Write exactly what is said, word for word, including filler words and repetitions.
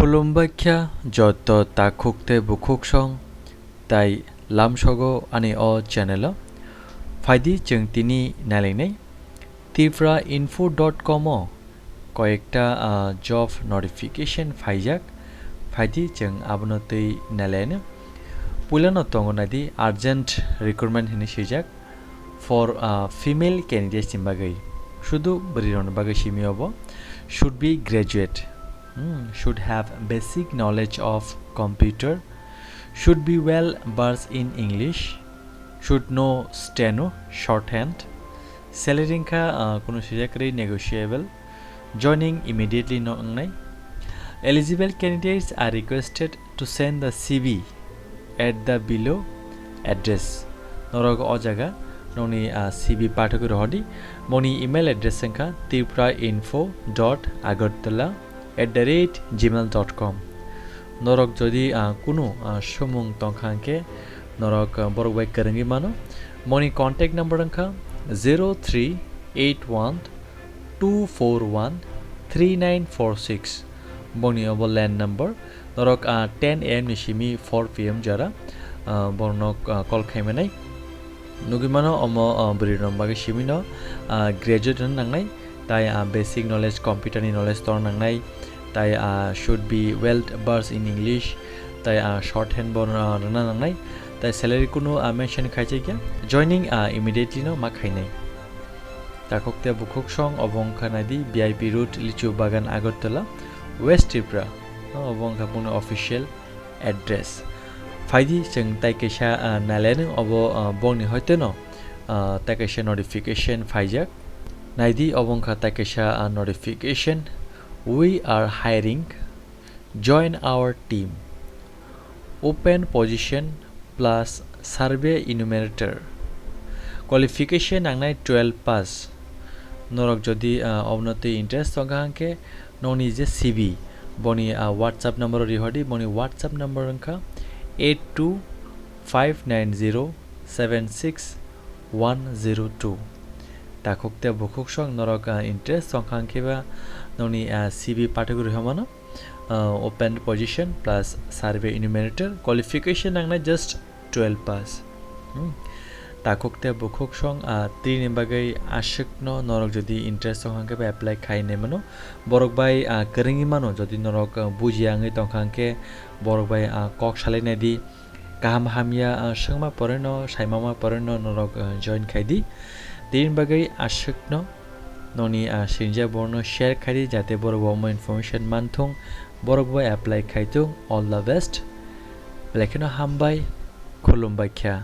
Khulumbaikha joto takhuk tei bukhuk song tai lamsogo ani o channel o. Phaidi chwng tini nailainai tripura info dot com o koyekta, ah, job notification phaijak. Phaidi chwng abono twi nailaino. Puilano tongo naidi urgent recruitment hinwi swijak for, ah, female candidates ni bagwi. Sudu bwrwi rokni bagwi simi obo. Should be graduate. Hmm, should have basic knowledge of computer. Should be well versed in English. Should know steno, shorthand. Salary wngkha, ah, kunu swijak kwrwi, negotiable. Joining immediately no wngnai. Eligible candidates are requested to send the C V at the below address. Norok o jaga nokni, ah, C V pathogwi rohordi. Boni email address wngkha tripura info dot agartala at the rate gmail dot com. Norok jodi, ah, kunu, ah, swmung tongkha hwnkhe norok, ah, borok bai kwrwngwi mano. Boni contact number wngkha zero three eight one two four one three nine four six. Boni obo land number. Norok, ah, ten A M ni simi four P M jora, ah, borokno, ah, call khaimanai. Nugwi mano omo, ah, bwrwi rok bagwi simi no, ah, graduate hwn nangnai, tai, ah, basic knowledge, computer ni knowledge tor nangnai, tai, ah, should be well versed in English, tai, ah, shorthand bo, ah, rwna nangnai, tai salary kunu, ah, mention khaijak ya. Joining, ah, immediately no ma khainai. Takhuk tei bukhuk song obo wngkha naidi V I P Road, Lichu Bagan, Agartala, West Tripura. Obo wngkha boni official address. Phaidi chwng tai kaisa, ah, nailainwng obo, ah, bongni hoiteno, ah, tai kaisa notification phaijak. Naidi obo wngkha tai kaisa, ah, notification. We are hiring. Join our team. Open position plus survey enumerator. Qualification nangnai twelve pass. Norok jodi, ah, obono twi interest tongkha hwnkhe nokni je C V boni, ah, WhatsApp number o rihordi, boni WhatsApp number wngkha eight two five nine zero seven six one zero two. Takhuk tei bukhuk song norok, ah, interest tongkha hwnkhe ba nokni, ah, C V pathogwi rihormano. Ah, open position plus survey enumerator, qualification nangnai just twelve pass. Hmm. Takhuk tei bukhuk song, ah, tini bagwi aswkno norok jodi interest tongkha hwnkhe ba apply khai nai mano. Borok bai, ah, kwrwngwi mano jodi norok, ah, bujiya wngwi tongkha hwnkhe borok bai, ah, kok salai naidi. Kaham hamya, ah, swngma poreno, saimama poreno norok, ah, join khaidi. Tini bagwi aswkno nokni, ah, sinjak borokno share khaidi, jate borok bo omo information manthung, borok bo apply khaitung. All the best. Belai kheno hambai, khulumbai kha.